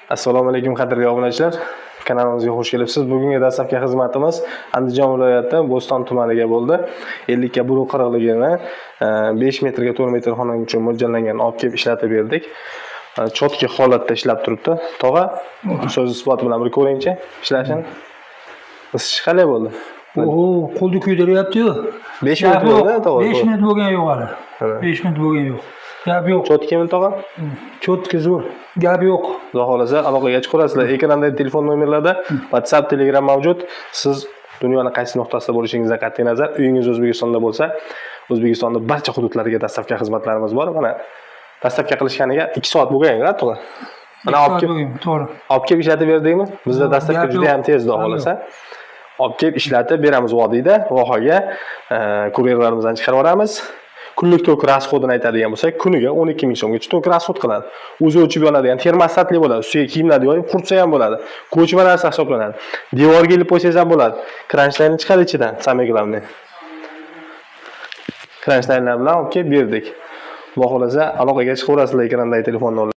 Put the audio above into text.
Assalomu alaykum, qadrli obunachilar. Kanalimizga xush kelibsiz. Bugungi dastlabki xizmatimiz Andijon viloyati Bo'ston tumaniga bo'ldi. 50 ga 1.40 ligini 5 metrga 4 metr xona uchun mo'ljallangan olib kelib ishlatib berdik. Чётко holatda ishlab turibdi. Tog'a, so'z isboti bilan bir ko'ringchi ishlashini. Isishi qalay bo'ldi? Oho, qo'lni kuydiryapti-yu. 5 minut Gap yo'q. bo'ldi, tog'a. 5 minut bo'lgani yo'q hali. 5 minut bo'lgani yo'q. Gap yo'q. Чётко mi, tog'a? Чётко, zo'r. Gap yo'q. Xudo xohlasa, aloqaga chiqaverasizlar. Ekranda telefon nomerlarida WhatsApp, Telegram mavjud. Siz dunyoni qaysi nuqtasida bo'lishingizdan qat'iy nazar, uyingiz O'zbekistonda bo'lsa, O'zbekistonning barcha hududlariga доставка xizmatlarimiz bor. Mana, доставка qilishganiga 2 soat bo'lgan, tog'a. Mana, olib kelib bo'lgan, to'g'ri. Olib kelib ishlatib berdikmi? Bizda Yo'q, доставка gap juda yo'q. ham tez, xudo Gap xohlasa. Olib kelib ishlatib beramiz vodiyda, vohaga kuryerlarimizdan chiqarib yuboramiz. Kunlik tok расход ini aytadigan bo'lsak, kuniga 12 ming so'mgacha tok расход qiladi. O'zi o'chib yonadigan termostatli bo'ladi. Ustiga kiyimlarni yoyib quritsa ham bo'ladi. Ko'chma narsa hisoblanadi. Devorga ilib qo'ysangiz ham bo'ladi. Кронштейн chiqadi ichidan, самое главное. Кронштейн lar bilan olib kelib berdik. Xudo xohlasa, aloqaga chiqaverasizlar ekrandagi telefon nomerlarga.